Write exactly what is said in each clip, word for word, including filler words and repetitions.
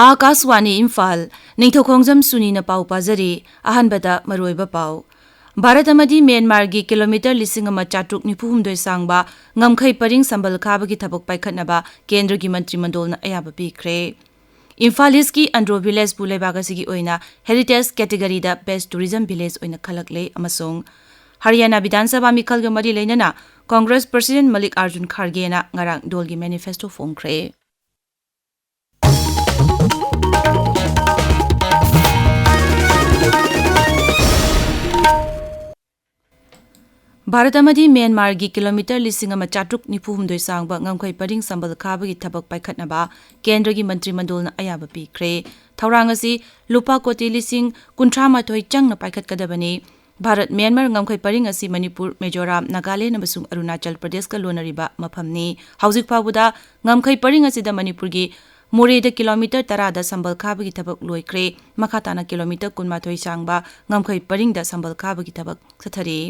ꯑꯥꯀꯥꯁꯋꯥꯅꯤ ꯏꯝꯐꯥꯜ, ꯅꯤꯡꯊꯧꯈꯣꯡꯖꯝ ꯁꯨꯅꯤꯅ ꯄꯥꯎ ꯄꯥꯖꯔꯤ꯫ ꯑꯍꯥꯟꯕꯗ ꯃꯔꯨꯑꯣꯏꯕ ꯄꯥꯎ꯫ ꯚꯥꯔꯠ ꯑꯃꯗꯤ ꯃ꯭ꯌꯥꯟꯃꯥꯔꯒꯤ ꯀꯤꯂꯣꯃꯤꯇꯔ ꯂꯤꯁꯤꯡ ꯑꯃ ꯆꯥꯇ꯭ꯔꯨꯛ ꯅꯤꯐꯨ ꯍꯨꯝꯗꯣꯏ ꯁꯥꯡꯕ ꯉꯝꯈꯩ ꯄꯔꯤꯡ ꯁꯝꯕꯜ ꯈꯥꯕꯒꯤ ꯊꯕꯛ ꯄꯥꯏꯈꯠꯅꯕ ꯀꯦꯟꯗ꯭ꯔꯒꯤ ꯃꯟꯇ꯭ꯔꯤ ꯃꯟꯗꯣꯜꯅ ꯑꯌꯥꯕ ꯄꯤꯈ꯭ꯔꯦ꯫ ꯏꯝꯐꯥꯜ ꯏꯁꯀꯤ ꯑꯟꯗ꯭ꯔꯣ ꯚꯤꯂꯦꯖꯄꯨ ꯂꯩꯕꯥꯛ ꯑꯁꯤꯒꯤ ꯑꯣꯏꯅ ꯍꯦꯔꯤꯇꯦꯖ ꯀꯦꯇꯦꯒꯔꯤꯗ ꯕꯦꯁ ꯇꯨꯔꯤꯖꯝ ꯚꯤꯂꯦꯖ ꯑꯣꯏꯅ ꯈꯜꯂꯛꯂꯦ ꯑꯃꯁꯨꯡ ꯍꯔꯤꯌꯥꯅꯥ ꯕꯤꯙꯥꯟ ꯁꯚꯥ ꯃꯤꯈꯜꯒ ꯃꯔꯤ ꯂꯩꯅꯅ ꯀꯣꯡꯒ꯭ꯔꯦꯁ ꯄ꯭ꯔꯁꯤꯗꯦꯟꯠ ꯃꯜꯂꯤꯛ ꯑꯥꯔꯖꯨꯟ ꯈꯥꯔꯒꯦꯅ ꯉꯔꯥꯡ ꯗꯣꯜꯒꯤ ꯃꯦꯅꯤꯐꯦꯁꯇꯣ ꯐꯣꯡꯈ꯭ꯔꯦ꯫ ꯚꯥꯔꯠ ꯑꯃꯗꯤ ꯃ꯭ꯌꯥꯟꯃꯥꯔꯒꯤ ꯀꯤꯂꯣꯃꯤꯇꯔ ꯂꯤꯁꯤꯡ ꯑꯃ ꯆꯥꯇ꯭ꯔꯨꯛ ꯅꯤꯐꯨ ꯍꯨꯝꯗꯣꯏ ꯁꯥꯡꯕ ꯉꯝꯈꯩ ꯄꯔꯤꯡ ꯁꯝꯕꯜ ꯈꯥꯕꯒꯤ ꯊꯕꯛ ꯄꯥꯏꯈꯠꯅꯕ ꯀꯦꯟꯗ꯭ꯔꯒꯤ ꯃꯟꯇ꯭ꯔꯤ ꯃꯟꯗꯣꯜꯅ ꯑꯌꯥꯕ ꯄꯤꯈ꯭ꯔꯦ꯫ ꯊꯧꯔꯥꯡ ꯑꯁꯤ ꯂꯨꯄꯥ ꯀꯣꯇꯤ ꯂꯤꯁꯤꯡ ꯀꯨꯟꯊ꯭ꯔꯥ ꯃꯥꯊꯣꯏ ꯆꯪꯅ ꯄꯥꯏꯈꯠꯀꯗꯕꯅꯤ꯫ ꯚꯥꯔꯠ ꯃ꯭ꯌꯥꯟꯃꯥꯔ ꯉꯝꯈꯩ ꯄꯔꯤꯡ ꯑꯁꯤ ꯃꯅꯤꯄꯨꯔ, ꯃꯤꯖꯣꯔꯥꯝ, ꯅꯥꯒꯥꯂꯦꯟ ꯑꯃꯁꯨꯡ ꯑꯔꯨꯅꯥꯆꯜ ꯄ꯭ꯔꯗꯦꯁꯀ ꯂꯣꯟꯅꯔꯤꯕ ꯃꯐꯝꯅꯤ꯫ ꯍꯧꯖꯤꯛ ꯐꯥꯎꯕꯗ ꯉꯝꯈꯩ ꯄꯔꯤꯡ ꯑꯁꯤꯗ ꯃꯅꯤꯄꯨꯔꯒꯤ ꯃꯣꯔꯦꯗ ꯀꯤꯂꯣꯃꯤꯇꯔ ꯇꯔꯥꯗ ꯁꯝꯕꯜ ꯈꯥꯕꯒꯤ ꯊꯕꯛ ꯂꯣꯏꯈ꯭ꯔꯦ꯫ ꯃꯈꯥ ꯇꯥꯅ ꯀꯤꯂꯣꯃꯤꯇꯔ ꯀꯨꯟꯃꯥꯊꯣꯏ ꯁꯥꯡꯕ ꯉꯝꯈꯩ ꯄꯔꯤꯡꯗ ꯁꯝꯕꯜ ꯈꯥꯕꯒꯤ ꯊꯕꯛ ꯆꯠꯊꯔꯤ꯫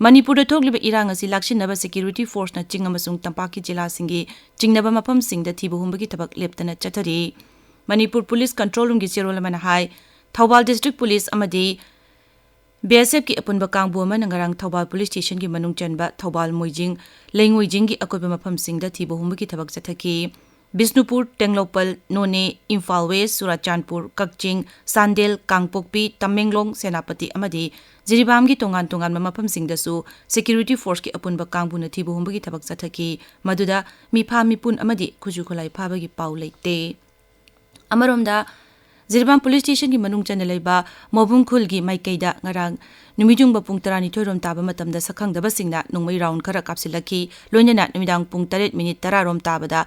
ꯃꯅꯤꯄꯨꯔꯗ ꯊꯣꯛꯂꯤꯕ ꯏꯔꯥꯡ ꯑꯁꯤ ꯂꯥꯛꯁꯤꯟꯅꯕ ꯁꯦꯀ꯭ꯌꯨꯔꯤꯇꯤ ꯐꯣꯔꯁꯅ ꯆꯤꯡ ꯑꯃꯁꯨꯡ ꯇꯝꯄꯥꯛꯀꯤ ꯖꯤꯂꯥꯁꯤꯡꯒꯤ ꯆꯤꯡꯅꯕ ꯃꯐꯝꯁꯤꯡꯗ ꯊꯤꯕ ꯍꯨꯝꯕꯒꯤ ꯊꯕꯛ ꯂꯦꯞꯇꯅ ꯆꯠꯊꯔꯤ꯫ ꯃꯅꯤꯄꯨꯔ ꯄꯨꯂꯤꯁ ꯀꯟꯇ꯭ꯔꯣꯜ ꯔꯨꯝꯒꯤ ꯆꯦꯔꯣꯜ ꯑꯃꯅ ꯍꯥꯏ, ꯊꯧꯕꯥꯜ ꯗꯤꯁꯇ꯭ꯔꯤꯛ ꯄꯨꯂꯤꯁ ꯑꯃꯗꯤ ꯕꯤ ꯑꯦꯁ ꯑꯦꯐꯀꯤ ꯑꯄꯨꯟꯕ ꯀꯥꯡꯕꯨ ꯑꯃꯅ ꯉꯔꯥꯡ ꯊꯧꯕꯥꯜ ꯄꯨꯂꯤꯁ ꯁ꯭ꯇꯦꯁꯟꯒꯤ ꯃꯅꯨꯡ ꯆꯟꯕ ꯊꯧꯕꯥꯜ ꯃꯣꯏꯖꯤꯡ, ꯂꯩꯉꯣꯏꯖꯤꯡꯒꯤ ꯑꯀꯣꯏꯕ ꯃꯐꯝꯁꯤꯡꯗ ꯊꯤꯕ ꯍꯨꯝꯕꯒꯤ ꯊꯕꯛ ꯆꯠꯊꯈꯤ꯫ ꯕꯤꯁꯅꯨꯄꯨꯔ, ꯇꯦꯡꯅꯧꯄꯜ, ꯅꯣꯅꯦ, ꯏꯝꯐꯥꯜ ꯋꯦꯁ, ꯆꯨꯔꯥꯆꯥꯟꯄꯨꯔ, ꯀꯛꯆꯤꯡ, ꯆꯥꯟꯗꯦꯜ, ꯀꯥꯡꯄꯣꯛꯄꯤ, ꯇꯃꯦꯡꯂꯣꯡ, ꯁꯦꯅꯥꯄꯇꯤ ꯑꯃꯗꯤ ꯖꯤꯔꯤꯕꯥꯝꯒꯤ ꯇꯣꯉꯥꯟ ꯇꯣꯉꯥꯟꯕ ꯃꯐꯝꯁꯤꯡꯗꯁꯨ ꯁꯦꯀ꯭ꯌꯨꯔꯤꯇꯤ ꯐꯣꯔꯁꯀꯤ ꯑꯄꯨꯟꯕ ꯀꯥꯡꯕꯨꯅ ꯊꯤꯕ ꯍꯨꯝꯕꯒꯤ ꯊꯕꯛ ꯆꯠꯊꯈꯤ꯫ ꯃꯗꯨꯗ ꯃꯤꯐꯥ ꯃꯤꯄꯨꯟ ꯑꯃꯗꯤ ꯈꯨꯠꯁꯨ ꯈꯨꯠꯂꯥꯏ ꯐꯥꯕꯒꯤ ꯄꯥꯎ ꯂꯩꯇꯦ꯫ ꯑꯃꯔꯣꯝꯗ, ꯖꯤꯔꯤꯕꯥꯝ ꯄꯨꯂꯤꯁ ꯁ꯭ꯇꯦꯁꯟꯒꯤ ꯃꯅꯨꯡ ꯆꯟꯅ ꯂꯩꯕ ꯃꯣꯕꯨꯡ ꯈꯨꯜꯒꯤ ꯃꯥꯏꯀꯩꯗ ꯉꯔꯥꯡ ꯅꯨꯃꯤꯠꯌꯨꯡꯕ ꯄꯨꯡ ꯇꯔꯥꯅꯤꯊꯣꯏ ꯔꯣꯝ ꯇꯥꯕ ꯃꯇꯝꯗ ꯁꯛꯈꯪꯗꯕꯁꯤꯡꯅ ꯅꯣꯡꯃꯩ ꯔꯥꯎꯟ ꯈꯔ ꯀꯥꯞꯁꯤꯜꯂꯛꯈꯤ꯫ ꯂꯣꯏꯅꯅ ꯅꯨꯃꯤꯗꯥꯡ ꯄꯨꯡ ꯇꯔꯦꯠ ꯃꯤꯅꯤꯠ ꯇꯔꯥ ꯔꯣꯝ ꯇꯥꯕꯗ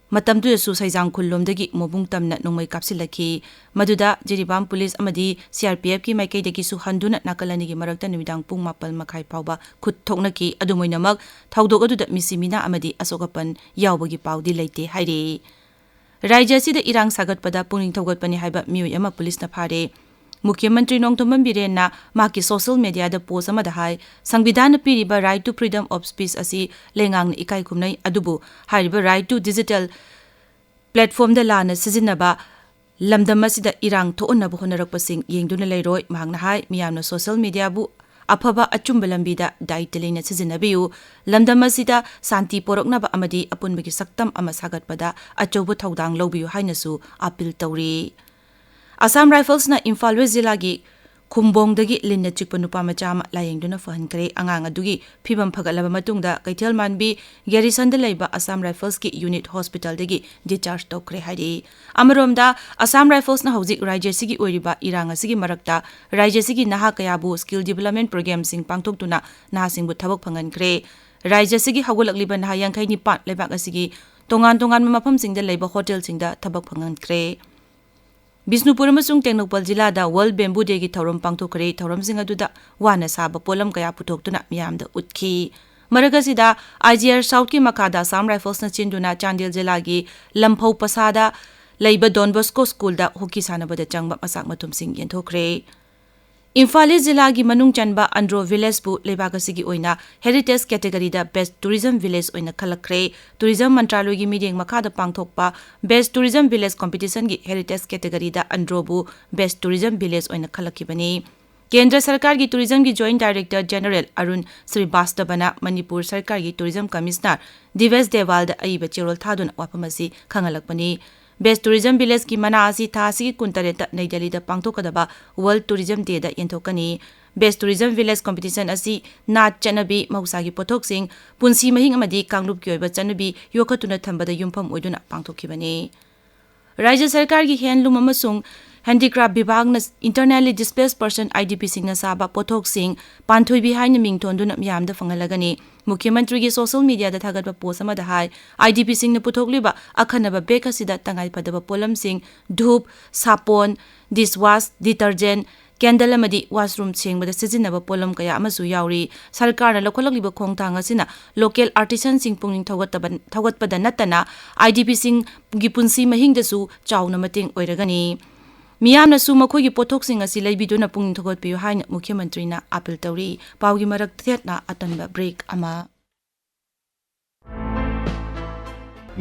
ꯃꯇꯝꯗꯨꯗꯁꯨ ꯁꯩꯖꯥꯡ ꯈꯨꯜ ꯂꯣꯝꯗꯒꯤ ꯃꯣꯕꯨꯡ ꯇꯝꯅ ꯅꯣꯡꯃꯩ ꯀꯥꯞꯁꯤꯜꯂꯛꯈꯤ꯫ ꯃꯗꯨꯗ ꯖꯤꯔꯤꯕꯥꯝ ꯄꯨꯂꯤꯁ ꯑꯃꯗꯤ ꯁꯤ ꯑꯥꯔ ꯄꯤ ꯑꯦꯐꯀꯤ ꯃꯥꯏꯀꯩꯗꯒꯤꯁꯨ ꯍꯟꯗꯨꯅ ꯅꯥꯀꯜ ꯑꯅꯤꯒꯤ ꯃꯔꯛꯇ ꯅꯨꯃꯤꯗꯥꯡ ꯄꯨꯡ ꯃꯥꯄꯜ ꯃꯈꯥꯏ ꯐꯥꯎꯕ ꯈꯨꯠ ꯊꯣꯛꯅꯈꯤ꯫ ꯑꯗꯨꯝ ꯑꯣꯏꯅꯃꯛ, ꯊꯧꯗꯣꯛ ꯑꯗꯨꯗ ꯃꯤꯁꯤ ꯃꯤꯅꯥ ꯑꯃꯗꯤ ꯑꯁꯣꯛ ꯑꯄꯟ ꯌꯥꯎꯕꯒꯤ ꯄꯥꯎꯗꯤ ꯂꯩꯇꯦ ꯍꯥꯏꯔꯤ꯫ ꯔꯥꯖ꯭ꯌ ꯑꯁꯤꯗ ꯏꯔꯥꯡ ꯁꯥꯒꯠꯄꯗ ꯄꯨꯛꯅꯤꯡ ꯊꯧꯒꯠꯄꯅꯤ ꯍꯥꯏꯕ ꯃꯤꯑꯣꯏ ꯑꯃ ꯄꯨꯂꯤꯁꯅ ꯐꯥꯔꯦ꯫ ꯃꯨꯈ꯭ꯌ ꯃꯟꯇ꯭ꯔꯤ ꯅꯣꯡꯊꯣꯝꯕꯝ ꯕꯤꯔꯦꯟꯅ ꯃꯍꯥꯛꯀꯤ ꯁꯣꯁꯤꯌꯦꯜ ꯃꯦꯗꯤꯌꯥꯗ ꯄꯣꯁ ꯑꯃꯗ ꯍꯥꯏ, ꯁꯪꯕꯤꯙꯥꯟꯅ ꯄꯤꯔꯤꯕ right to freedom of speech ꯑꯁꯤ ꯂꯩꯉꯥꯛꯅ ꯏꯀꯥꯏ ꯈꯨꯝꯅꯩ, ꯑꯗꯨꯕꯨ ꯍꯥꯏꯔꯤꯕ right to digital ꯄ꯭ꯂꯦꯠꯐꯣꯝꯗ ꯂꯥꯟꯅ ꯁꯤꯖꯤꯟꯅꯕ, ꯂꯝꯗꯝ ꯑꯁꯤꯗ ꯏꯔꯥꯡ ꯊꯣꯛꯍꯟꯅꯕ ꯍꯣꯠꯅꯔꯛꯄꯁꯤꯡ ꯌꯦꯡꯗꯨꯅ ꯂꯩꯔꯣꯏ꯫ ꯃꯍꯥꯛꯅ ꯍꯥꯏ, ꯃꯤꯌꯥꯝꯅ ꯁꯣꯁꯤꯌꯦꯜ ꯃꯤꯗꯤꯌꯥꯕꯨ ꯑꯐꯕ ꯑꯆꯨꯝꯕ ꯂꯝꯕꯤꯗ ꯗꯥꯏꯇ ꯂꯩꯅ ꯁꯤꯖꯤꯟꯅꯕꯤꯌꯨ, ꯂꯝꯗꯝ ꯑꯁꯤꯗ ꯁꯥꯟꯇꯤ ꯄꯣꯔꯛꯅꯕ ꯑꯃꯗꯤ ꯑꯄꯨꯟꯕꯒꯤ ꯁꯛꯇꯝ ꯑꯃ ꯁꯥꯒꯠꯄꯗ ꯑꯆꯧꯕ ꯊꯧꯗꯥꯡ ꯂꯧꯕꯤꯌꯨ ꯍꯥꯏꯅꯁꯨ ꯑꯥꯄꯤꯜ ꯇꯧꯔꯤ꯫ ꯑꯁꯥꯝ ꯔꯥꯏꯐꯜꯁꯅ ꯏꯝꯐꯥꯜ ꯋꯦꯁ ꯖꯤꯂꯥꯒꯤ ꯈꯨꯝꯕꯣꯡꯗꯒꯤ ꯂꯤꯟꯅ ꯆꯤꯛꯄ ꯅꯨꯄꯥ ꯃꯆꯥ ꯑꯃ ꯂꯥꯌꯦꯡꯗꯨꯅ ꯐꯍꯟꯈ꯭ꯔꯦ꯫ ꯑꯉꯥꯡ ꯑꯗꯨꯒꯤ ꯐꯤꯕꯝ ꯐꯒꯠꯂꯕ ꯃꯇꯨꯡꯗ ꯀꯩꯊꯦꯜ ꯃꯥꯟꯕꯤ ꯒꯦꯔꯤꯁꯟꯗ ꯂꯩꯕ ꯑꯁꯥꯝ ꯔꯥꯏꯐꯜꯁꯀꯤ ꯌꯨꯅꯤꯠ ꯍꯣꯁꯄꯤꯇꯥꯜꯗꯒꯤ ꯗꯤꯁꯆꯥꯔꯖ ꯇꯧꯈ꯭ꯔꯦ ꯍꯥꯏꯔꯤ꯫ ꯑꯃꯔꯣꯝꯗ, ꯑꯁꯥꯝ ꯔꯥꯏꯐꯜꯁꯅ ꯍꯧꯖꯤꯛ ꯔꯥꯖ꯭ꯌ ꯑꯁꯤꯒꯤ ꯑꯣꯏꯔꯤꯕ ꯏꯔꯥꯡ ꯑꯁꯤꯒꯤ ꯃꯔꯛꯇ ꯔꯥꯖ꯭ꯌ ꯑꯁꯤꯒꯤ ꯅꯍꯥ ꯀꯌꯥꯕꯨ ꯁ꯭ꯀꯤꯜ ꯗꯤꯕꯦꯂꯞꯃꯦꯟ ꯄ꯭ꯔꯣꯒ꯭ꯔꯥꯝꯁꯤꯡ ꯄꯥꯡꯊꯣꯛꯇꯨꯅ ꯅꯍꯥꯁꯤꯡꯕꯨ ꯊꯕꯛ ꯐꯪꯍꯟꯈ꯭ꯔꯦ꯫ ꯔꯥꯖ꯭ꯌ ꯑꯁꯤꯒꯤ ꯍꯧꯒꯠꯂꯛꯂꯤꯕ ꯅꯍꯥ ꯌꯥꯡꯈꯩ ꯅꯤꯄꯥꯟ ꯂꯩꯕꯥꯛ ꯑꯁꯤꯒꯤ ꯇꯣꯉꯥꯟ ꯇꯣꯉꯥꯟꯕ ꯃꯐꯝꯁꯤꯡꯗ ꯂꯩꯕ ꯍꯣꯇꯦꯜꯁꯤꯡꯗ ꯊꯕꯛ ꯐꯪꯍꯟꯈ꯭ꯔꯦ꯫ ꯕꯤꯁꯅꯨꯄꯨꯔ ꯑꯃꯁꯨꯡ ꯇꯦꯡꯅꯧꯄꯜ ꯖꯤꯂꯥꯗ ꯋꯥꯔꯜꯗ ꯕꯦꯝꯕꯨ ꯗꯦꯒꯤ ꯊꯧꯔꯝ ꯄꯥꯡꯊꯣꯛꯈ꯭ꯔꯦ꯫ ꯊꯧꯔꯝꯁꯤꯡ ꯑꯗꯨꯗ ꯋꯥꯅ ꯁꯥꯕ ꯄꯣꯠꯂꯝ ꯀꯌꯥ ꯄꯨꯊꯣꯛꯇꯨꯅ ꯃꯤꯌꯥꯝꯗ ꯎꯠꯈꯤ꯫ ꯃꯔꯛ ꯑꯁꯤꯗ, ꯑꯥꯏ ꯖꯤ ꯑꯥꯔ ꯁꯥꯎꯠꯀꯤ ꯃꯈꯥꯗ ꯑꯁꯥꯝ ꯔꯥꯏꯐꯜꯁꯅ ꯆꯦꯟꯗꯨꯅ ꯆꯥꯟꯗꯦꯜ ꯖꯤꯂꯥꯒꯤ ꯂꯝꯐꯧ ꯄꯁꯥꯗ ꯂꯩꯕ ꯗꯣꯟ ꯕꯣꯁꯀꯣ ꯁ꯭ꯀꯨꯜꯗ ꯍꯣꯀꯤ ꯁꯥꯟꯅꯕꯗ ꯆꯪꯕ ꯃꯁꯥꯛ ꯃꯊꯨꯝꯁꯤꯡ ꯌꯦꯟꯊꯣꯛꯈ꯭ꯔꯦ꯫ ꯏꯝꯐꯥꯜ ꯏꯁ ꯖꯤꯂꯥꯒꯤ ꯃꯅꯨꯡ ꯆꯟꯕ ꯑꯟꯗ꯭ꯔꯣ ꯚꯤꯂꯦꯖꯄꯨ ꯂꯩꯕꯥꯛ ꯑꯁꯤꯒꯤ ꯑꯣꯏꯅ ꯍꯦꯔꯤꯇꯦꯖ ꯀꯦꯇꯦꯒꯔꯤꯗ ꯕꯦꯁ꯭ꯠ ꯇꯨꯔꯤꯖꯝ ꯚꯤꯂꯦꯖ ꯑꯣꯏꯅ ꯈꯜꯂꯛꯈ꯭ꯔꯦ꯫ ꯇꯨꯔꯤꯖꯝ ꯃꯟꯇ꯭ꯔꯥꯂꯣꯏꯒꯤ ꯃꯤꯠꯌꯦꯡ ꯃꯈꯥꯗ ꯄꯥꯡꯊꯣꯛꯄ ꯕꯦꯁ꯭ꯠ ꯇꯨꯔꯤꯖꯝ ꯚꯤꯂꯦꯖ ꯀꯝꯄꯤꯇꯤꯁꯟꯒꯤ ꯍꯦꯔꯤꯇꯦꯖ ꯀꯦꯇꯦꯒꯔꯤꯗ ꯑꯟꯗ꯭ꯔꯣꯕꯨ ꯕꯦꯁ꯭ꯠ ꯇꯨꯔꯤꯖꯝ ꯚꯤꯂꯦꯖ ꯑꯣꯏꯅ ꯈꯜꯂꯛꯈꯤꯕꯅꯤ꯫ ꯀꯦꯟꯗ꯭ꯔ ꯁꯔꯀꯥꯔꯒꯤ ꯇꯨꯔꯤꯖꯝꯒꯤ ꯖꯣꯏꯟꯠ ꯗꯥꯏꯔꯦꯛꯇꯔ ꯖꯦꯅꯔꯦꯜ ꯑꯔꯨꯟ ꯁ꯭ꯔꯤꯕꯥꯁꯇꯕꯅ ꯃꯅꯤꯄꯨꯔ ꯁꯔꯀꯥꯔꯒꯤ ꯇꯨꯔꯤꯖꯝ ꯀꯃꯤꯁꯅꯔ ꯗꯤꯕꯦꯁ ꯗꯦꯋꯥꯜꯗ ꯑꯏꯕ ꯆꯦꯔꯣꯜ ꯊꯥꯗꯨꯅ ꯋꯥꯐꯝ ꯑꯁꯤ ꯈꯪꯍꯜꯂꯛꯄꯅꯤ꯫ ꯕꯦꯁ꯭ꯠ ꯇꯨꯔꯤꯖꯝ ꯚꯤꯂꯦꯖꯀꯤ ꯃꯅꯥ ꯑꯁꯤ ꯊꯥ ꯑꯁꯤꯒꯤ ꯀꯨꯟꯇꯔꯦꯠꯇ ꯅꯩ ꯗꯦꯜꯂꯤꯗ ꯄꯥꯡꯊꯣꯛꯀꯗꯕ ꯋꯥꯔꯜꯗ ꯇꯨꯔꯤꯖꯝ ꯗꯦꯗ ꯌꯦꯟꯊꯣꯛꯀꯅꯤ꯫ ꯕꯦꯁ꯭ꯠ ꯇꯨꯔꯤꯖꯝ ꯚꯤꯂꯦꯖ ꯀꯝꯄꯤꯇꯤꯁꯟ ꯑꯁꯤ ꯅꯥꯠ ꯆꯠꯅꯕꯤ, ꯃꯍꯧꯁꯥꯒꯤ ꯄꯣꯠꯊꯣꯛꯁꯤꯡ, ꯄꯨꯟꯁꯤ ꯃꯍꯤꯡ ꯑꯃꯗꯤ ꯀꯥꯡꯂꯨꯞꯀꯤ ꯑꯣꯏꯕ ꯆꯠꯅꯕꯤ ꯌꯣꯛꯈꯠꯇꯨꯅ ꯊꯝꯕꯗ ꯌꯨꯝꯐꯝ ꯑꯣꯏꯗꯨꯅ ꯄꯥꯡꯊꯣꯛꯈꯤꯕꯅꯤ꯫ ꯔꯥꯖ꯭ꯌ ꯁꯔꯀꯥꯔꯒꯤ ꯍꯦꯟꯂꯨꯝ ꯑꯃꯁꯨꯡ handicraft ꯕꯤꯚꯥꯒꯅ internally displace person, I D ꯄꯤꯁꯤꯡꯅ ꯁꯥꯕ ꯄꯣꯠꯊꯣꯛꯁꯤꯡ ꯄꯥꯟꯊꯣꯏꯕꯤ ꯍꯥꯏꯅ ꯃꯤꯡ ꯊꯣꯟꯗꯨꯅ ꯃꯤꯌꯥꯝꯗ ꯐꯪꯍꯜꯂꯒꯅꯤ꯫ ꯃꯨꯈ꯭ꯌ ꯃꯟꯇ꯭ꯔꯤꯒꯤ ꯁꯣꯁꯤꯌꯦꯜ ꯃꯤꯗꯤꯌꯥꯗ ꯊꯥꯒꯠꯄ ꯄꯣꯁ꯭ꯠ ꯑꯃꯗ ꯍꯥꯏ, ꯑꯥꯏ ꯗꯤ ꯄꯤꯁꯤꯡꯅ ꯄꯨꯊꯣꯛꯂꯤꯕ ꯑꯈꯟꯅꯕ ꯕꯦꯒ ꯑꯁꯤꯗ ꯇꯉꯥꯏꯐꯗꯕ ꯄꯣꯠꯂꯝꯁꯤꯡ, ꯙꯨꯞ, ꯁꯥꯄꯣꯟ, ꯗꯤꯁꯋꯥꯁ, ꯗꯤꯇꯔꯖꯦꯟꯠ, ꯀꯦꯟꯗꯜ ꯑꯃꯗꯤ ꯋꯥꯁꯔꯨꯝ ꯁꯦꯡꯕꯗ ꯁꯤꯖꯤꯟꯅꯕ ꯄꯣꯠꯂꯝ ꯀꯌꯥ ꯑꯃꯁꯨ ꯌꯥꯎꯔꯤ꯫ ꯁꯔꯀꯥꯔꯅ ꯂꯧꯈꯠꯂꯛꯂꯤꯕ ꯈꯣꯡꯊꯥꯡ ꯑꯁꯤꯅ ꯂꯣꯀꯦꯜ ꯑꯥꯔꯇꯤꯁꯟꯁꯤꯡ ꯄꯨꯛꯅꯤꯡ ꯊꯧꯒꯠꯇꯕ-, ꯊꯧꯒꯠꯄꯗ ꯅꯠꯇꯅ ꯑꯥꯏ ꯗꯤ ꯄꯤꯁꯤꯡꯒꯤ ꯄꯨꯟꯁꯤ ꯃꯍꯤꯡꯗꯁꯨ ꯆꯥꯎꯅ ꯃꯇꯦꯡ ꯑꯣꯏꯔꯒꯅꯤ꯫ ꯃꯤꯌꯥꯝꯅꯁꯨ ꯃꯈꯣꯏꯒꯤ ꯄꯣꯠꯊꯣꯛꯁꯤꯡ ꯑꯁꯤ ꯂꯩꯕꯤꯗꯨꯅ ꯄꯨꯛꯅꯤꯡ ꯊꯧꯒꯠꯄꯤꯌꯨ ꯍꯥꯏꯅ ꯃꯨꯈ꯭ꯌ ꯃꯟꯇ꯭ꯔꯤꯅ ꯑꯥꯄꯤꯜ ꯇꯧꯔꯤ꯫ ꯄꯥꯎꯒꯤ ꯃꯔꯛ ꯊꯦꯠꯅ ꯑꯇꯟꯕ ꯕ꯭ꯔꯦꯛ ꯑꯃ꯫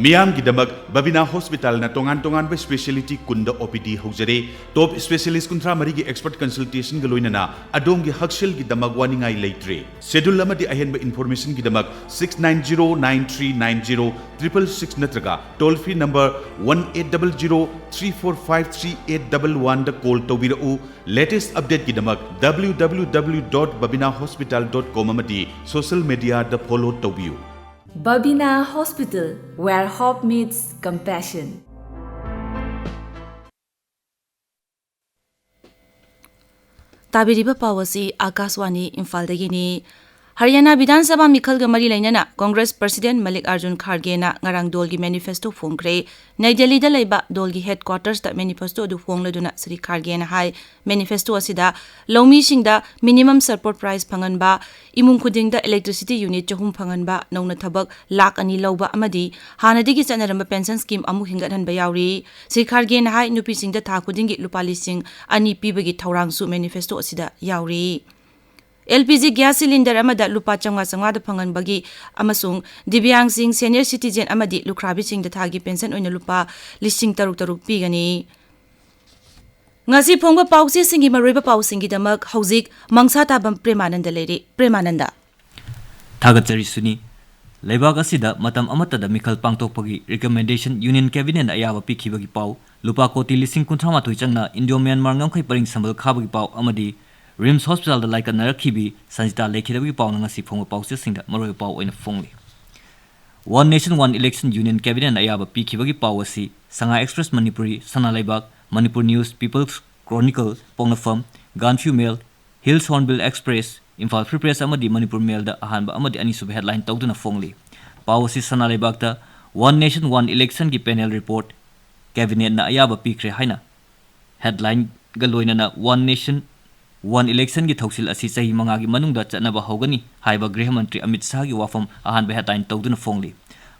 ꯃꯤꯌꯥꯝꯒꯤꯗꯃꯛ ꯕꯕꯤꯅꯥ ꯍꯣꯁꯄꯤꯇꯥꯜꯅ ꯇꯣꯉꯥꯟ ꯇꯣꯉꯥꯟꯕ ꯁ꯭ꯄꯦꯁꯤꯌꯦꯂꯤꯇꯤ ꯀꯨꯟꯗ ꯑꯣ ꯄꯤ ꯗꯤ ꯍꯧꯖꯔꯦ꯫ ꯇꯣꯞ ꯁ꯭ꯄꯦꯁꯤꯌꯦꯂꯤꯁ ꯀꯨꯟꯊ꯭ꯔꯥ ꯃꯔꯤꯒꯤ ꯑꯦꯛꯁꯄꯔꯠ ꯀꯟꯁꯜꯇꯦꯁꯟꯒ ꯂꯣꯏꯅꯅ ꯑꯗꯣꯝꯒꯤ ꯍꯛꯁꯦꯜꯒꯤꯗꯃꯛ ꯋꯥꯅꯤꯡꯉꯥꯏ ꯂꯩꯇ꯭ꯔꯦ꯫ ꯁꯦꯗꯨꯜ ꯑꯃꯗꯤ ꯑꯍꯦꯟꯕ ꯏꯟꯐꯣꯔꯃꯦꯁꯟꯒꯤꯗꯃꯛ six nine zero nine three nine zero triple six ꯅꯠꯇ꯭ꯔꯒ toll free number one eight double zero three four five three eight double one ꯗ ꯀꯣꯜ ꯇꯧꯕꯤꯔꯛꯎ꯫ ꯂꯦꯇꯦꯁ ꯑꯞꯗꯦꯠꯀꯤꯗꯃꯛ W W W dot babina hospital dot com ꯑꯃꯗꯤ social ꯃꯦꯗꯤꯌꯥꯗ follow ꯇꯧꯕꯤꯌꯨ꯫ Babina Hospital, where hope meets compassion. ꯇꯥꯕꯤꯔꯤꯕ ꯄꯥꯎ ꯑꯁꯤ ꯑꯥꯀꯥꯁꯋꯥꯅꯤ ꯏꯝꯐꯥꯜꯗꯒꯤꯅꯤ꯫ ꯍꯔꯤꯌꯥꯅꯥ ꯕꯤꯙꯥꯟ ꯁꯚꯥ ꯃꯤꯈꯜꯒ ꯃꯔꯤ ꯂꯩꯅꯅ ꯀꯣꯡꯒ꯭ꯔꯦꯁ ꯄ꯭ꯔꯁꯤꯗꯦꯟꯠ ꯃꯜꯂꯤꯛ ꯑꯥꯔꯖꯨꯟ ꯈꯥꯔꯒꯦꯅ ꯉꯔꯥꯡ ꯗꯣꯜꯒꯤ ꯃꯦꯅꯤꯐꯦꯁꯇꯣ ꯐꯣꯡꯈ꯭ꯔꯦ꯫ ꯅꯩ ꯗꯦꯜꯂꯤꯗ ꯂꯩꯕ ꯗꯣꯜꯒꯤ ꯍꯦꯗꯀ꯭ꯋꯥꯇꯔꯁꯇ ꯃꯦꯅꯤꯐꯦꯁꯇꯣ ꯑꯗꯨ ꯐꯣꯡꯂꯗꯨꯅ ꯁ꯭ꯔꯤ ꯈꯥꯔꯒꯦꯅ ꯍꯥꯏ, ꯃꯦꯅꯤꯐꯦꯁꯇꯣ ꯑꯁꯤꯗ ꯂꯧꯃꯤꯁꯤꯡꯗ ꯃꯤꯅꯤꯃꯝ ꯁꯄꯣꯔꯠ ꯄ꯭ꯔꯥꯏꯁ ꯐꯪꯍꯟꯕ, ꯏꯃꯨꯡ ꯈꯨꯗꯤꯡꯗ ꯏꯂꯦꯛꯇ꯭ꯔꯤꯁꯤꯇꯤ ꯌꯨꯅꯤꯠ ꯆꯍꯨꯝ ꯐꯪꯍꯟꯕ, ꯅꯧꯅ ꯊꯕꯛ ꯂꯥꯈ ꯑꯅꯤ ꯂꯧꯕ ꯑꯃꯗꯤ ꯍꯥꯟꯅꯗꯒꯤ ꯆꯠꯅꯔꯝꯕ ꯄꯦꯟꯁꯟ ꯁ꯭ꯀꯤꯝ ꯑꯃꯨꯛ ꯍꯤꯡꯒꯠꯍꯟꯕ ꯌꯥꯎꯔꯤ꯫ ꯁ꯭ꯔꯤ ꯈꯥꯔꯒꯦꯅ ꯍꯥꯏ, ꯅꯨꯄꯤꯁꯤꯡꯗ ꯊꯥ ꯈꯨꯗꯤꯡꯒꯤ ꯂꯨꯄꯥ ꯂꯤꯁꯤꯡ ꯑꯅꯤ ꯄꯤꯕꯒꯤ ꯊꯧꯔꯥꯡꯁꯨ ꯃꯦꯅꯤꯐꯦꯁꯇꯣ ꯑꯁꯤꯗ ꯌꯥꯎꯔꯤ꯫ L P G gas cylinder ꯑꯃꯗ ꯂꯨꯄꯥ ꯆꯥꯝꯃꯉꯥ ꯆꯥꯝꯃꯉꯥꯗ ꯐꯪꯍꯟꯕꯒꯤ ꯑꯃꯁꯨꯡ ꯗꯤꯕ꯭ꯌꯥꯡꯁꯤꯡ, ꯁꯦꯅꯤꯌꯔ ꯁꯤꯇꯤꯖꯦꯟ ꯑꯃꯗꯤ ꯂꯨꯈ꯭ꯔꯥꯕꯤꯁꯤꯡꯗ ꯊꯥꯒꯤ ꯄꯦꯟꯁꯟ ꯑꯣꯏꯅ ꯂꯨꯄꯥ ꯂꯤꯁꯤꯡ ꯇꯔꯨꯛ ꯇꯔꯨꯛ ꯄꯤꯒꯅꯤ꯫ ꯉꯁꯤ ꯐꯣꯡꯕ ꯄꯥꯎꯆꯦꯁꯤꯡꯒꯤ ꯃꯔꯨꯑꯣꯏꯕ ꯄꯥꯎꯁꯤꯡꯒꯤꯗꯃꯛ ꯍꯧꯖꯤꯛ ꯃꯪꯁꯥ ꯇꯥꯕꯝ ꯄ꯭ꯔꯦꯃꯥꯅꯟꯗ ꯂꯩꯔꯤ꯫ ꯄ꯭ꯔꯦꯃꯥꯅꯟꯗ꯫ ꯊꯥꯒꯠꯆꯔꯤ ꯁꯨꯅꯤ꯫ ꯂꯩꯕꯥꯛ ꯑꯁꯤꯗ ꯃꯇꯝ ꯑꯃꯠꯇꯗ ꯃꯤꯈꯜ ꯄꯥꯡꯊꯣꯛꯄꯒꯤ ꯔꯤꯀꯃꯦꯟꯗꯦꯁꯟ ꯌꯨꯅꯤꯌꯟ ꯀꯦꯕꯤꯅꯦꯠꯅ ꯑꯌꯥꯕ ꯄꯤꯈꯤꯕꯒꯤ ꯄꯥꯎ, ꯂꯨꯄꯥ ꯀꯣꯇꯤ ꯂꯤꯁꯤꯡ ꯀꯨꯟꯊ꯭ꯔꯥ ꯃꯥꯊꯣꯏ ꯆꯪꯅ ꯏꯟꯗꯤꯌꯣ ꯃ꯭ꯌꯥꯟꯃꯥꯔ ꯉꯝꯈꯩ ꯄꯔꯤꯡ ꯁꯝꯕꯜ ꯈꯥꯕꯒꯤ ꯄꯥꯎ ꯑꯃꯗꯤ ꯔꯤꯝꯁ ꯍꯣꯁꯄꯤꯇꯥꯜꯗ ꯂꯥꯏꯀꯠꯅꯔꯛꯈꯤꯕꯤ ꯁꯟꯖꯤꯇꯥ ꯂꯩꯈꯤꯗꯕꯒꯤ ꯄꯥꯎꯅ ꯉꯁꯤ ꯐꯣꯡꯕ ꯄꯥꯎꯆꯦꯁꯤꯡꯗ ꯃꯔꯨꯑꯣꯏꯕ ꯄꯥꯎ ꯑꯣꯏꯅ ꯐꯣꯡꯂꯤ꯫ One Nation One Election union ꯀꯦꯕꯤꯅꯦꯠꯅ ꯑꯌꯥꯕ ꯄꯤꯈꯤꯕꯒꯤ ꯄꯥꯎ ꯑꯁꯤ ꯁꯉꯥꯏ ꯑꯦꯛꯁꯄ꯭ꯔꯦꯁ ꯃꯅꯤꯄꯨꯔꯤ, ꯁꯅꯥ ꯂꯩꯕꯥꯛ, Manipur news, people's chronicle, Poknapham, ꯒꯥꯟꯐ꯭ꯌꯨ mail, hills hornbill express, Imphal free press ꯑꯃꯗꯤ ꯃꯅꯤꯄꯨꯔ ꯃꯦꯜꯗ ꯑꯍꯥꯟꯕ ꯑꯃꯗꯤ ꯑꯅꯤꯁꯨꯕ ꯍꯦꯗꯂꯥꯏꯟ ꯇꯧꯗꯨꯅ ꯐꯣꯡꯂꯤ꯫ ꯄꯥꯎ ꯑꯁꯤ ꯁꯅꯥ ꯂꯩꯕꯥꯛꯇ One Nation One Election ꯒꯤ ꯄꯦꯅꯦꯜ ꯔꯤꯄꯣꯔꯠ, ꯀꯦꯕꯤꯅꯦꯠꯅ ꯑꯌꯥꯕ ꯄꯤꯈ꯭ꯔꯦ ꯍꯥꯏꯅ ꯍꯦꯗꯂꯥꯏꯟꯒ ꯂꯣꯏꯅꯅ One Nation One Election ꯒꯤ ꯊꯧꯁꯤꯜ ꯑꯁꯤ ꯆꯍꯤ ꯃꯉꯥꯒꯤ ꯃꯅꯨꯡꯗ ꯆꯠꯅꯕ ꯍꯧꯒꯅꯤ ꯍꯥꯏꯕ ꯒ꯭ꯔꯤꯍ ꯃꯟꯇ꯭ꯔꯤ ꯑꯃꯤꯠ ꯁꯥꯍꯒꯤ ꯋꯥꯐꯝ ꯑꯍꯥꯟꯕ ꯍꯦꯗꯂꯥꯏꯟ ꯇꯧꯗꯨꯅ ꯐꯣꯡꯂꯤ꯫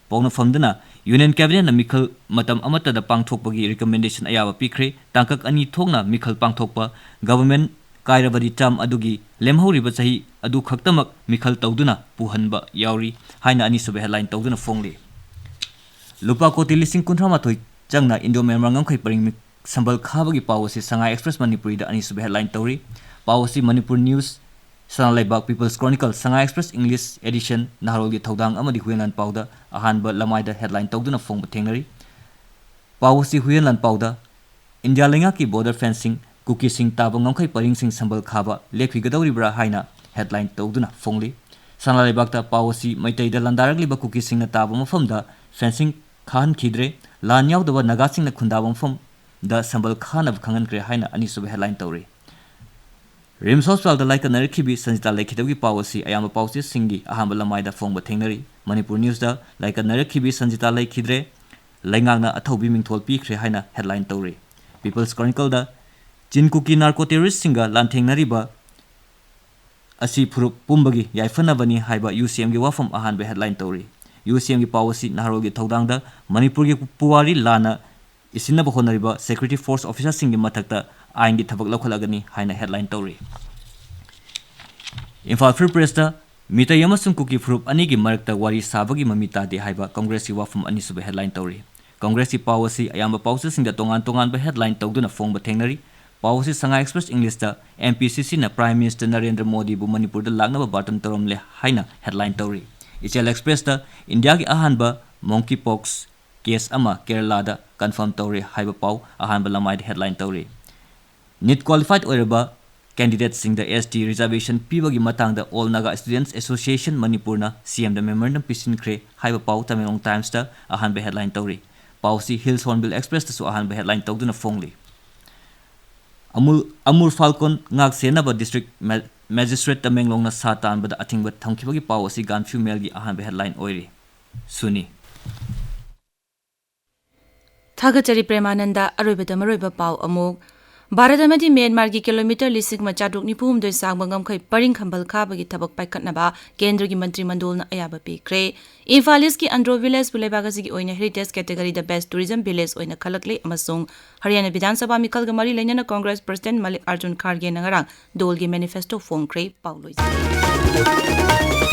ꯄꯣꯛꯅꯐꯝꯗꯅ ꯌꯨꯅꯤꯌꯟ ꯀꯦꯕꯤꯅꯦꯠꯅ ꯃꯤꯈꯜ ꯃꯇꯝ ꯑꯃꯠꯇꯗ ꯄꯥꯡꯊꯣꯛꯄꯒꯤ ꯔꯤꯀꯃꯦꯟꯗꯦꯁꯟ ꯑꯌꯥꯕ ꯄꯤꯈ꯭ꯔꯦ꯫ ꯇꯥꯡꯀꯛ ꯑꯅꯤ ꯊꯣꯛꯅ ꯃꯤꯈꯜ ꯄꯥꯡꯊꯣꯛꯄ, ꯒꯚꯔꯟꯃꯦꯟꯠ ꯀꯥꯏꯔꯕꯗꯤ ꯇꯔꯝ ꯑꯗꯨꯒꯤ ꯂꯦꯝꯍꯧꯔꯤꯕ ꯆꯍꯤ ꯑꯗꯨ ꯈꯛꯇꯃꯛ ꯃꯤꯈꯜ ꯇꯧꯗꯨꯅ ꯄꯨꯍꯟꯕ ꯌꯥꯎꯔꯤ ꯍꯥꯏꯅ ꯑꯅꯤꯁꯨꯕ ꯍꯦꯗꯂꯥꯏꯟ ꯇꯧꯗꯨꯅ ꯐꯣꯡꯂꯤ꯫ ꯂꯨꯄꯥ ꯀꯣꯇꯤ ꯂꯤꯁꯤꯡ ꯀꯨꯟꯊ꯭ꯔꯥ ꯃꯥꯊꯣꯏ ꯆꯪꯅ ꯏꯟꯗꯣ ꯃ꯭ꯌꯥꯟꯃꯥꯔ ꯉꯝꯈꯩ ꯄꯔꯤꯡ ꯁꯝꯕꯜ ꯈꯥꯕꯒꯤ ꯄꯥꯎ ꯑꯁꯤ ꯁꯉꯥꯏ ꯑꯦꯛꯁꯄ꯭ꯔꯦꯁ ꯃꯅꯤꯄꯨꯔꯤꯗ ꯑꯅꯤꯁꯨꯕ ꯍꯦꯗꯂꯥꯏꯟ ꯇꯧꯔꯤ꯫ ꯄꯥꯎ ꯑꯁꯤ ꯃꯅꯤꯄꯨꯔ ꯅ꯭ꯌꯨꯁ, ꯁꯅꯥ ꯂꯩꯕꯥꯛ, ꯄꯤꯄꯜꯁ ꯀ꯭ꯔꯣꯅꯤꯀꯜ, ꯁꯉꯥꯏ ꯑꯦꯛꯁꯄ꯭ꯔꯦꯁ ꯏꯪꯂꯤꯁ ꯑꯦꯗꯤꯁꯟ, ꯅꯍꯥꯔꯣꯜꯒꯤ ꯊꯧꯗꯥꯡ ꯑꯃꯗꯤ ꯍꯨꯏꯌꯦꯟ ꯂꯥꯟꯄꯥꯎꯗ ꯑꯍꯥꯟꯕ ꯂꯃꯥꯏꯗ ꯍꯦꯗꯂꯥꯏꯟ ꯇꯧꯗꯨꯅ ꯐꯣꯡꯕ ꯊꯦꯡꯅꯔꯤ꯫ ꯄꯥꯎ ꯑꯁꯤ ꯍꯨꯏꯌꯦꯟ ꯂꯥꯟꯄꯥꯎꯗ ꯏꯟꯗꯤꯌꯥ ꯂꯩꯉꯥꯛꯀꯤ ꯕꯣꯔꯗꯔ ꯐꯦꯟꯁꯤꯡ, ꯀꯨꯀꯤꯁꯤꯡ ꯇꯥꯕ ꯉꯝꯈꯩ ꯄꯔꯤꯡꯁꯤꯡ ꯁꯝꯕꯜ ꯈꯥꯕ ꯂꯦꯞꯈꯤꯒꯗꯧꯔꯤꯕ꯭ꯔꯥ ꯍꯥꯏꯅ ꯍꯦꯗꯂꯥꯏꯟ ꯇꯧꯗꯨꯅ ꯐꯣꯡꯂꯤ꯫ ꯁꯅꯥ ꯂꯩꯕꯥꯛꯇ ꯄꯥꯎ ꯑꯁꯤ ꯃꯩꯇꯩꯗ ꯂꯥꯟꯗꯥꯔꯛꯂꯤꯕ ꯀꯨꯀꯤꯁꯤꯡꯅ ꯇꯥꯕ ꯃꯐꯝꯗ ꯐꯦꯟꯁꯤꯡ ꯈꯥꯍꯟꯈꯤꯗ꯭ꯔꯦ, ꯂꯥꯟ ꯌꯥꯎꯗꯕ ꯅꯥꯒꯥꯁꯤꯡꯅ ꯈꯨꯟꯗꯥꯕ ꯃꯐꯝꯗ ꯁꯝꯕꯜ ꯈꯥꯅꯕ ꯈꯪꯍꯟꯈ꯭ꯔꯦ ꯍꯥꯏꯅ ꯑꯅꯤꯁꯨꯕ ꯍꯦꯗꯂꯥꯏꯟ ꯇꯧꯔꯤ꯫ ꯔꯤꯝꯁ ꯍꯣꯁꯄꯤꯇꯥꯜꯗ ꯂꯥꯏꯀꯠꯅꯔꯛꯈꯤꯕꯤ ꯁꯟꯖꯤꯇꯥ ꯂꯩꯈꯤꯗꯕꯒꯤ ꯄꯥꯎ ꯑꯁꯤ ꯑꯌꯥꯝꯕ ꯄꯥꯎꯆꯦꯁꯤꯡꯒꯤ ꯑꯍꯥꯟꯕ ꯂꯃꯥꯏꯗ ꯐꯣꯡꯕ ꯊꯦꯡꯅꯔꯤ꯫ ꯃꯅꯤꯄꯨꯔ ꯅ꯭ꯌꯨꯁꯇ ꯂꯥꯏꯀꯠꯅꯔꯛꯈꯤꯕꯤ ꯁꯟꯖꯤꯇꯥ ꯂꯩꯈꯤꯗ꯭ꯔꯦ, ꯂꯩꯉꯥꯛꯅ ꯑꯊꯧꯕꯤ ꯃꯤꯡꯊꯣꯜ ꯄꯤꯈ꯭ꯔꯦ ꯍꯥꯏꯅ ꯍꯦꯗꯂꯥꯏꯟ ꯇꯧꯔꯤ꯫ ꯄꯤꯄꯜꯁ ꯀ꯭ꯔꯣꯅꯤꯀꯜꯗ ꯆꯤꯟ ꯀꯨꯀꯤ ꯅꯥꯔꯀꯣ ꯇꯦꯔꯣꯔꯤꯁꯁꯤꯡꯒ ꯂꯥꯟꯊꯦꯡꯅꯔꯤꯕ ꯑꯁꯤ ꯐꯨꯔꯨꯞ ꯄꯨꯝꯕꯒꯤ ꯌꯥꯏꯐꯅꯕꯅꯤ ꯍꯥꯏꯕ ꯌꯨ ꯁꯤ ꯑꯦꯝꯒꯤ ꯋꯥꯐꯝ ꯑꯍꯥꯟꯕ ꯍꯦꯗꯂꯥꯏꯟ ꯇꯧꯔꯤ꯫ ꯌꯨ ꯁꯤ ꯑꯦꯝꯒꯤ ꯄꯥꯎ ꯑꯁꯤ ꯅꯍꯥꯔꯣꯜꯒꯤ ꯊꯧꯗꯥꯡꯗ ꯃꯅꯤꯄꯨꯔꯒꯤ ꯄꯨꯋꯥꯔꯤ ꯂꯥꯟꯅ ꯏꯁꯤꯟꯅꯕ ꯍꯣꯠꯅꯔꯤꯕ ꯁꯦꯀ꯭ꯌꯨꯔꯤꯇꯤ ꯐꯣꯔꯁ ꯑꯣꯐꯤꯁꯥꯔꯁꯤꯡꯒꯤ ꯃꯊꯛꯇ ꯑꯥꯏꯟꯒꯤ ꯊꯕꯛ ꯂꯧꯈꯠꯂꯒꯅꯤ ꯍꯥꯏꯅ ꯍꯦꯗꯂꯥꯏꯟ ꯇꯧꯔꯤ꯫ ꯏꯝꯐꯥꯜ ꯐ꯭ꯔꯤ ꯄ꯭ꯔꯦꯁꯇ ꯃꯤꯇꯩ ꯑꯃꯁꯨꯡ ꯀꯨꯀꯤ ꯐꯨꯔꯨꯞ ꯑꯅꯤꯒꯤ ꯃꯔꯛꯇ ꯋꯥꯔꯤ ꯁꯥꯕꯒꯤ ꯃꯃꯤ ꯇꯥꯗꯦ ꯍꯥꯏꯕ ꯀꯪꯒ꯭ꯔꯦꯁꯀꯤ ꯋꯥꯐꯝ ꯑꯅꯤꯁꯨꯕ ꯍꯦꯗꯂꯥꯏꯟ ꯇꯧꯔꯤ꯫ ꯀꯪꯒ꯭ꯔꯦꯁꯀꯤ ꯄꯥꯎ ꯑꯁꯤ ꯑꯌꯥꯝꯕ ꯄꯥꯎꯆꯦꯁꯤꯡꯗ ꯇꯣꯉꯥꯟ ꯇꯣꯉꯥꯟꯕ ꯍꯦꯗꯂꯥꯏꯟ ꯇꯧꯗꯨꯅ ꯐꯣꯡꯕ ꯊꯦꯡꯅꯔꯤ꯫ ꯄꯥꯎ ꯑꯁꯤ ꯁꯉꯥꯏ ꯑꯦꯛꯁꯄ꯭ꯔꯦꯁ ꯏꯪꯂꯤꯁꯇ ꯑꯦꯝ ꯄꯤ ꯁꯤ ꯁꯤꯅ ꯄ꯭ꯔꯥꯏꯝ ꯃꯤꯅꯤꯁꯇꯔ ꯅꯔꯦꯟꯗ꯭ꯔ ꯃꯣꯗꯤꯕꯨ ꯃꯅꯤꯄꯨꯔꯗ ꯂꯥꯛꯅꯕ ꯕꯥꯔꯇꯟ ꯇꯧꯔꯝꯂꯦ ꯍꯥꯏꯅ ꯍꯦꯗꯂꯥꯏꯟ ꯇꯧꯔꯤ꯫ ꯏꯆꯦꯜ ꯑꯦꯛꯁꯄ꯭ꯔꯦꯁꯇ ꯏꯟꯗꯤꯌꯥꯒꯤ ꯑꯍꯥꯟꯕ ꯃꯣꯡꯀꯤ ꯄꯣꯛꯁ ꯀꯦꯁ ꯑꯃ ꯀꯦꯔꯂꯥꯗ ꯀꯟꯐꯥꯔꯝ ꯇꯧꯔꯦ ꯍꯥꯏꯕ ꯄꯥꯎ ꯑꯍꯥꯟꯕ ꯂꯃꯥꯏꯗ ꯍꯦꯗꯂꯥꯏꯟ ꯇꯧꯔꯤ꯫ ꯅꯤꯠ ꯀ꯭ꯋꯥꯂꯤꯐꯥꯏꯗ ꯑꯣꯏꯔꯕ ꯀꯦꯟꯗꯤꯗꯦꯠꯁꯤꯡꯗ ꯑꯦꯁ ꯇꯤ ꯔꯤꯖꯥꯔꯕꯦꯁꯟ ꯄꯤꯕꯒꯤ ꯃꯇꯥꯡꯗ ꯑꯣꯜ ꯅꯥꯒꯥ ꯁ꯭ꯇꯨꯗꯦꯟꯠꯁ ꯑꯦꯁꯣꯁꯤꯌꯦꯁꯟ ꯃꯅꯤꯄꯨꯔꯅ ꯁꯤ ꯑꯦꯝꯗ ꯃꯦꯃꯣꯔꯦꯟꯗꯝ ꯄꯤꯁꯤꯟꯈ꯭ꯔꯦ ꯍꯥꯏꯕ ꯄꯥꯎ ꯇꯃꯦꯡꯂꯣꯡ ꯇꯥꯏꯝꯁꯇ ꯑꯍꯥꯟꯕ ꯍꯦꯗꯂꯥꯏꯟ ꯇꯧꯔꯤ꯫ ꯄꯥꯎꯁꯤ ꯍꯤꯜꯁ ꯍꯣꯔꯟꯕꯤꯜ ꯑꯦꯛꯁꯄ꯭ꯔꯦꯁꯇꯁꯨ ꯑꯍꯥꯟꯕ ꯍꯦꯗꯂꯥꯏꯟ ꯇꯧꯗꯨꯅ ꯐꯣꯡꯂꯤ꯫ ꯑꯃꯨꯜ, ꯑꯃꯨꯔ ꯐꯥꯜꯀꯣꯟ ꯉꯥꯛ ꯁꯦꯟꯅꯕ ꯗꯤꯁꯇ꯭ꯔꯤꯛ ꯃꯦ-, ꯃꯦꯖꯤꯁꯇ꯭ꯔꯦꯠ ꯇꯃꯦꯡꯂꯣꯡꯅ ꯁꯥ ꯇꯥꯟꯕꯗ ꯑꯊꯤꯡꯕ ꯊꯝꯈꯤꯕꯒꯤ ꯄꯥꯎ ꯑꯁꯤ ꯒꯥꯟꯐ꯭ꯌꯨ ꯃꯦꯜꯒꯤ ꯑꯍꯥꯟꯕ ꯍꯦꯗꯂꯥꯏꯟ ꯑꯣꯏꯔꯤ꯫ ꯁꯨꯅꯤ꯫ ꯊꯥꯒꯠꯆꯔꯤ ꯄ꯭ꯔꯦꯃꯥꯅꯟꯗ꯫ ꯑꯔꯣꯏꯕꯗ ꯃꯔꯨꯑꯣꯏꯕ ꯄꯥꯎ ꯑꯃꯨꯛ꯫ ꯚꯥꯔꯠ ꯑꯃꯗꯤ ꯃ꯭ꯌꯥꯟꯃꯥꯔꯒꯤ ꯀꯤꯂꯣꯃꯤꯇꯔ ꯂꯤꯁꯤꯡ ꯑꯃ ꯆꯥꯇ꯭ꯔꯨꯛ ꯅꯤꯐꯨ ꯍꯨꯝꯗꯣꯏ ꯁꯥꯡꯕ ꯉꯝꯈꯩ ꯄꯔꯤꯡ ꯈꯝꯕꯜ ꯈꯥꯕꯒꯤ ꯊꯕꯛ ꯄꯥꯏꯈꯠꯅꯕ ꯀꯦꯟꯗ꯭ꯔꯒꯤ ꯃꯟꯇ꯭ꯔꯤ ꯃꯟꯗꯣꯜꯅ ꯑꯌꯥꯕ ꯄꯤꯈ꯭ꯔꯦ꯫ ꯏꯝꯐꯥꯜ ꯏꯁꯀꯤ ꯑꯟꯗ꯭ꯔꯣ ꯚꯤꯂꯦꯖꯄꯨ ꯂꯩꯕꯥꯛ ꯑꯁꯤꯒꯤ ꯑꯣꯏꯅ ꯍꯦꯔꯤꯇꯦꯖ ꯀꯦꯇꯦꯒꯔꯤꯗ ꯕꯦꯁ ꯇꯨꯔꯤꯖꯝ ꯚꯤꯂꯦꯖ ꯑꯣꯏꯅ ꯈꯜꯂꯛꯂꯦ ꯑꯃꯁꯨꯡ ꯍꯔꯤꯌꯥꯅꯥ ꯕꯤꯙꯥꯟ ꯁꯚꯥ ꯃꯤꯈꯜꯒ ꯃꯔꯤ ꯂꯩꯅꯅ ꯀꯣꯡꯒ꯭ꯔꯦꯁ ꯄ꯭ꯔꯁꯤꯗꯦꯟꯠ ꯃꯜꯂꯤꯛ ꯑꯥꯔꯖꯨꯟ ꯈꯥꯔꯒꯦꯅ ꯉꯔꯥꯡ ꯗꯣꯜꯒꯤ ꯃꯦꯅꯤꯐꯦꯁꯇꯣ ꯐꯣꯡꯈ꯭ꯔꯦ꯫ ꯄꯥꯎ ꯂꯣꯏꯁꯤꯜꯂꯦ꯫